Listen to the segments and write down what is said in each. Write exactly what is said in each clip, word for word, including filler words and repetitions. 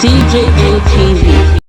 D J M T V.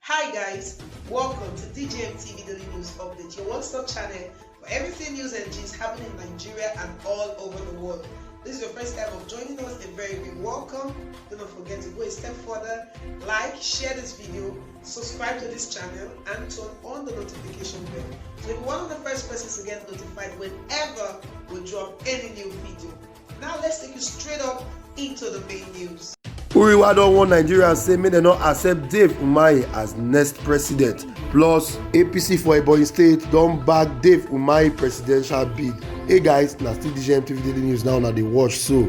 Hi guys, welcome to D J M T V Daily News Update, your one-stop channel for everything news and gist happening in Nigeria and all over the world. This is your first time of joining us, a very big welcome. Do not forget to go a step further, like, share this video, subscribe to this channel, and turn on the notification bell to be one of the first persons to get notified whenever we drop any new video. Now let's take you straight up into the main news. Uriwa don warn Nigerians say make dem no accept Dave Umahi as next president. Plus, A P C for Ebonyi State don back Dave Umahi presidential bid. Hey guys, na still D J M T V Daily News now una dey watch so.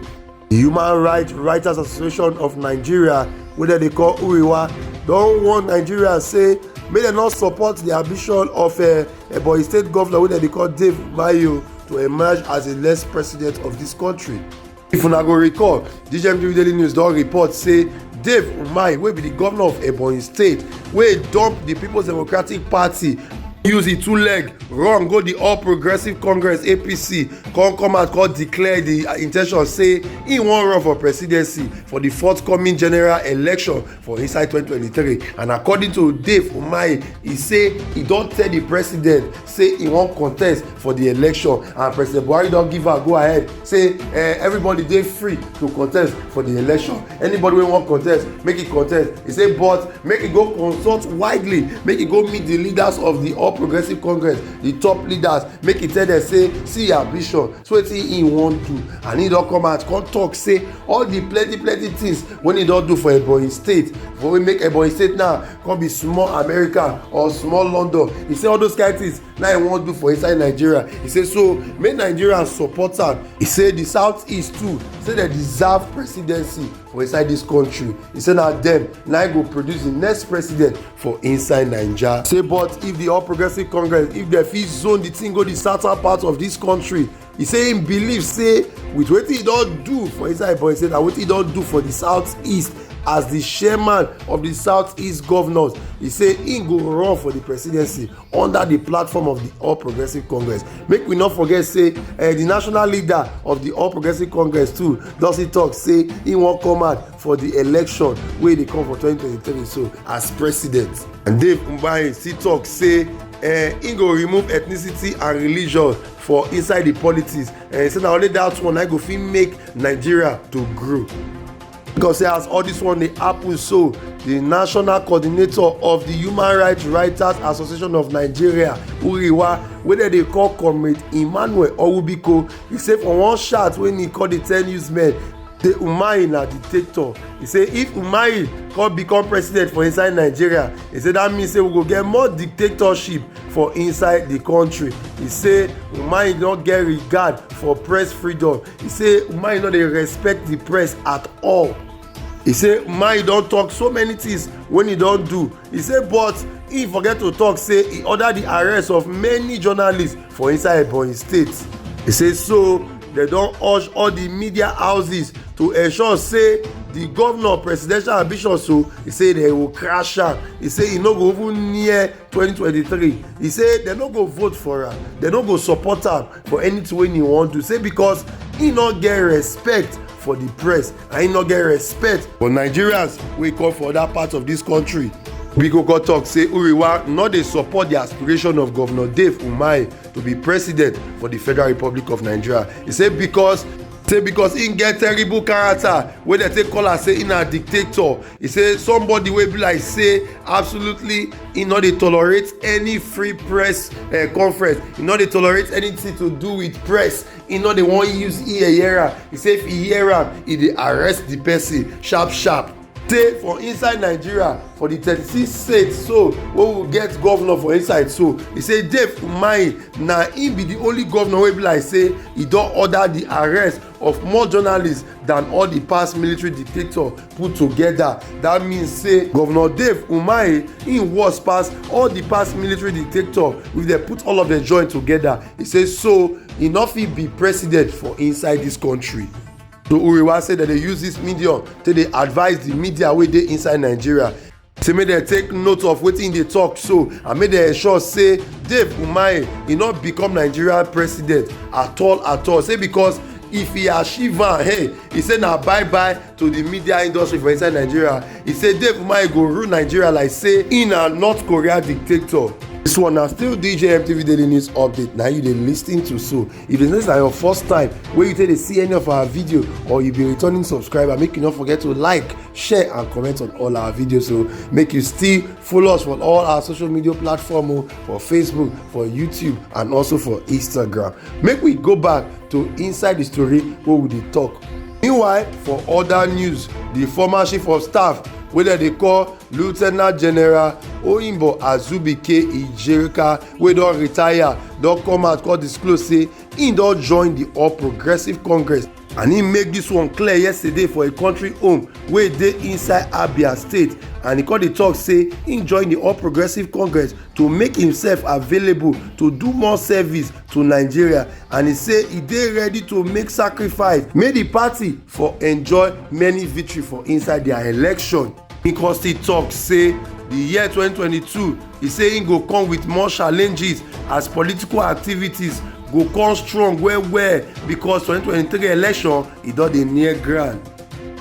The Human Rights Writers Association of Nigeria, wey dem dey call Uriwa, don warn Nigerians say make dem no support the ambition of uh, Ebonyi State governor wey dem dey call Dave Umahi to emerge as the next president of this country. If una go recall, D J M T V Daily News don report say Dave Umahi, wey be the governor of Ebonyi State, wey dump the People's Democratic Party, use e two leg run go the All Progressive Congress, A P C, come come out come declare the uh, intention say he wan run for presidency for the forthcoming general election for inside twenty twenty-three. And according to Dave Umahi, he say he don tell the president say he wan contest for the election, and President Buhari don give am go ahead say eh, everybody dey free to contest for the election. Anybody wey wan contest, make e contest. He say but make e go consult widely, make e go meet the leaders of the All Progressive Congress, the top leaders, make e tell them say see your ambition, so wetin he wan do. And he don come out come talk say all the plenty plenty things wey he don do for Ebonyi State, for wey make Ebonyi State now come be small America or small London. He say all those kind things na he wan do for inside Nigeria. He say so make Nigerians support am. He say the Southeast too, say dem deserve presidency for inside this country. He say na dem na go produce the next president for inside Naija. Say but if the All Progressive Congress, if dem fit zone the thing go the southern part of this country, he say him believe say with wetin he don do for inside Ebonyi State and wetin he don do for the Southeast as the chairman of the Southeast governors, he say he go run for the presidency under the platform of the All Progressive Congress. Make we not forget say uh, the national leader of the All Progressive Congress too, does he talk say he won't come out for the election wey dey come for twenty twenty-three so as president. And Dave Umahi still talk say uh, he go remove ethnicity and religion for inside the politics. And he say na only that one na go fit make Nigeria to grow. Because say as all this one dey happen so, the national coordinator of the Human Rights Writers Association of Nigeria, Uriwa, wey dem dey call Comrade Emmanuel Owubiko, he say for one chat wey he call the ten newsmen, say Umahi na dictator. He say if Umahi come become president for inside Nigeria, he say that mean say we go get more dictatorship for inside the country. He say Umahi no get regard for press freedom. He say Umahi no dey respect the press at all. He say Umahi don talk so many things wey he don do. He say but he forget to talk say he order the arrest of many journalists for inside Ebonyi State. He say so dem don urge all the media houses to ensure say the governor presidential ambition so he say dem go crash am. He say e no go even near twenty twenty-three. He say dem no go vote for am, dem no go support am for anything wey he wan do. Say because he no get respect for the press and he no get respect for Nigerians wey come for other parts of this country. Biko go talk say Uriwa no dey support the aspiration of Governor Dave Umahi to be president for the Federal Republic of Nigeria. He say because say because he get terrible character wey dem take call am say he na dictator. He say somebody wey be like say absolutely he no dey tolerate any free press uh, conference. He no dey tolerate anything to do with press. He no dey wan use ear hear am. He say if he hear am, he dey arrest the person sharp sharp. Say for inside Nigeria, for the thirty-six states so wey we get governor for inside so, he say Dave Umahi na him be the only governor wey be like say he don order the arrest of more journalists than all the past military dictator put together. That means say Governor Dave Umahi he worse pass all the past military dictator if they put all of them join together. He say so he no fit be president for inside this country. So Uriwa say that they use this medium to they advise the media wey dey inside Nigeria. Say make dem take note of wetin e dey talk so, and make dem ensure say Dave Umahi e no become Nigeria president at all at all. Say because if e achieve am, hey, e say na bye bye to the media industry for inside Nigeria. E say Dave Umahi go rule Nigeria like say e na North Korea dictator. This one na still D J M T V Daily News Update na you dey listen to so. If this na your first time wey you take dey see any of our video or you be a returning subscriber, make you no forget to like, share and comment on all our videos. So make you still follow us for all our social media platform o, for Facebook, for YouTube and also for Instagram. Make we go back to inside the story wey we dey talk. Meanwhile, for other news, the former chief of staff wey dem dey call Lieutenant General Oyinbo Azubike Ijirika, wey don retire, don come out come disclose say im don join the All Progressive Congress, and im make this one clear yesterday for a country home wey dey inside Abia State, and e come dey talk say im join the All Progressive Congress to make himself available to do more service to Nigeria, and e say e dey ready to make sacrifice, make the party for enjoy many victory for inside their election. Im come still talk say the year twenty twenty-two, e say im go come with more challenges as political activities go come strong well well, because twenty twenty-three election e don dey near ground.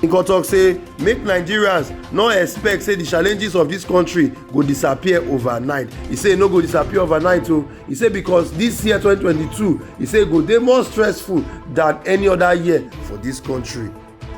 Im come talk say make Nigerians no expect say the challenges of this country go disappear overnight. E say e no go disappear overnight o. E say because this year twenty twenty-two, e say e go dey more stressful than any other year for this country.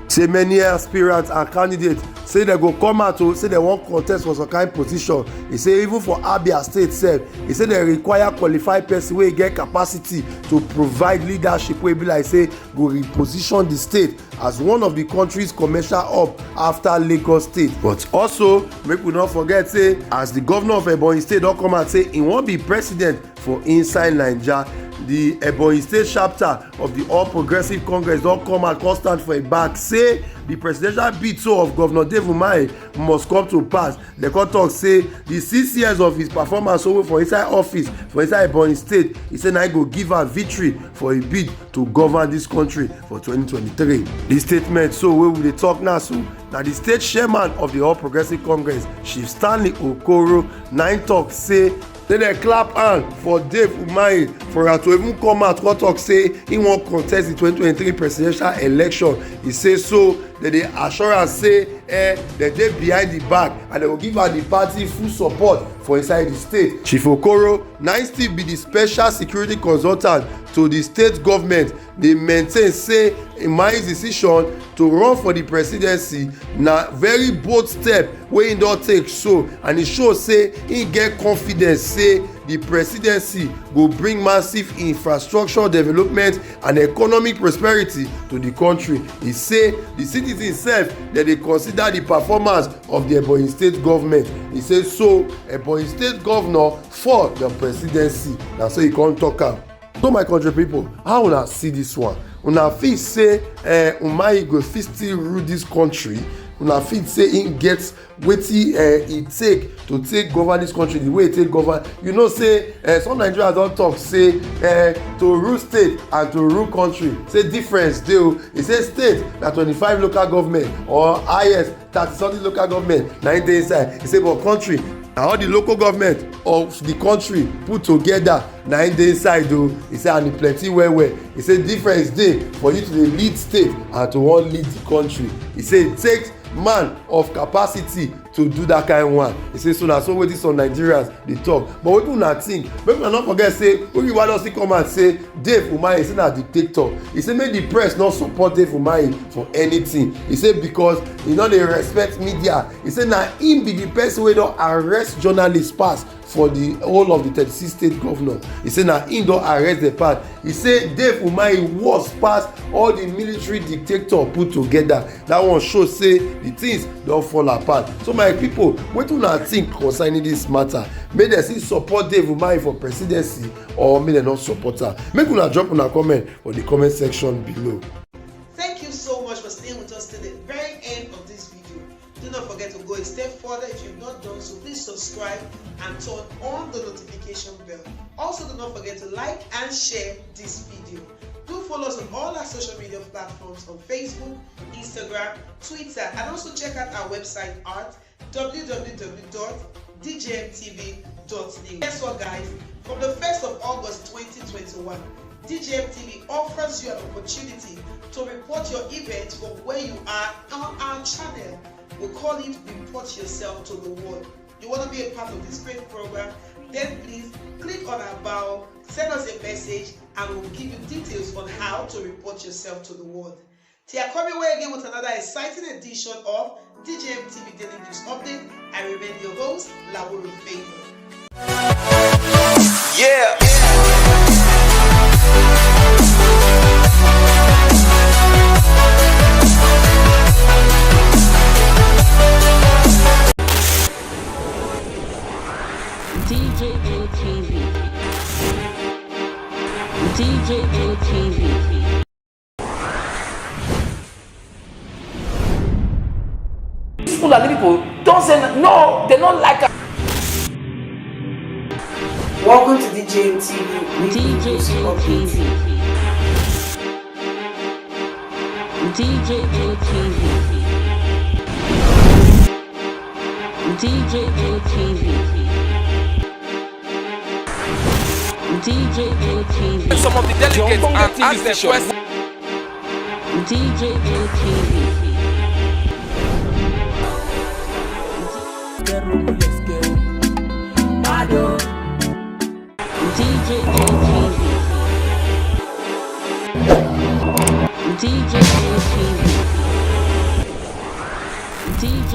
Say many aspirants and candidates say dem go come out o, say dem wan contest for some kind position. E say even for Abia State sef, e say dem require qualified person wey get capacity to provide leadership wey be like say go reposition the state as one of the country's commercial hub after Lagos State. But also, make we no forget say as the governor of Ebonyi State don come out say e wan be president for inside Naija, the Ebonyi State chapter of the All Progressive Congress don come out come stand for im back say the presidential bid so of Governor Dave Umahi must come to pass. Dem come talk say the six years of his performance over for inside office for inside Ebonyi State, e say na im go give am victory for a bid to govern this country for twenty twenty-three. This statement so wey we dey talk now so, na the state chairman of the All Progressive Congress, Chief Stanley Okoro, na im talk say say dem clap hand for Dave Umahi for am to even come out come talk say he wan contest the twenty twenty-three presidential election. He say so dem dey assure am say eh, dem dey behind the back and dem go give am the party full support for inside the state. Chief Okoro na im still be the special security consultant to the state government. Dey maintain say Umahi's decision to run for the presidency na very bold step wey im don take so, and e show say im get confidence say the presidency go bring massive infrastructure development and economic prosperity to the country. E say the citizens sef dem dey consider the performance of the Ebonyi State government. E say so Ebonyi State governor for the presidency. Na so e come talk am. So my country people, how una see this one? Una fit say uh, Umahi go fit still rule this country? Una fit say im get wetin uh, e take to take govern this country the way e take govern? You know say uh, some Nigerians don talk say uh, to rule state and to rule country say difference dey o. E say state na twenty-five local government or highest thirty something local government na im dey inside. E say but country na all the local government of the country put together na im dey inside o. E say and e plenty well well. E say difference dey for you to dey lead state and to wan lead the country. E say e take man of capacity to do that kind one. E say so na so wetin some Nigerians dey talk. But wetin una think? Make una no forget say Oyiwa don still come out say Dave Umahi say na dictator. E say make the press no support Dave Umahi for anything. E say because e no dey respect media. E say na im be the person wey don arrest journalists pass for the whole of the thirty-six state governor. E say na im don arrest the pass. E say Dave Umahi worse pass all the military dictator put together. That one show say the things don fall apart. So my people, wetin una think concerning this matter? Make dem still support Dave Umahi for presidency or make dem no support am? Make una drop una comment for the comment section below. Thank you so much for staying with us till the very end of this video. Do not forget to go a step further if you've not done so. Please subscribe and turn on the notification bell. Also, do not forget to like and share this video. Do follow Follow us on all our social media platforms on Facebook, Instagram, Twitter, and also check out our website at w w w dot d j m t v dot news. Guess what, guys? From the first of August twenty twenty-one, D J M T V offers you an opportunity to report your event from where you are on our channel. We call it Report Yourself to the World. You want to be a part of this great program? Then please click on our bio, send us a message, and we'll give you details on how to report yourself to the world. Till I come your way again with another exciting edition of D J M T V Daily News Update, I remain your host, Lawuru Favor. Yeah. D J M T V. D J M T V. These Fulani people don't say n- no, they don't like us. Welcome to D J M T V. D J M T V. D J M T V. D J M T V. D J M T V. Some of the delegates and ask them questions. D J M T V. D J M T V. D J M T V. D J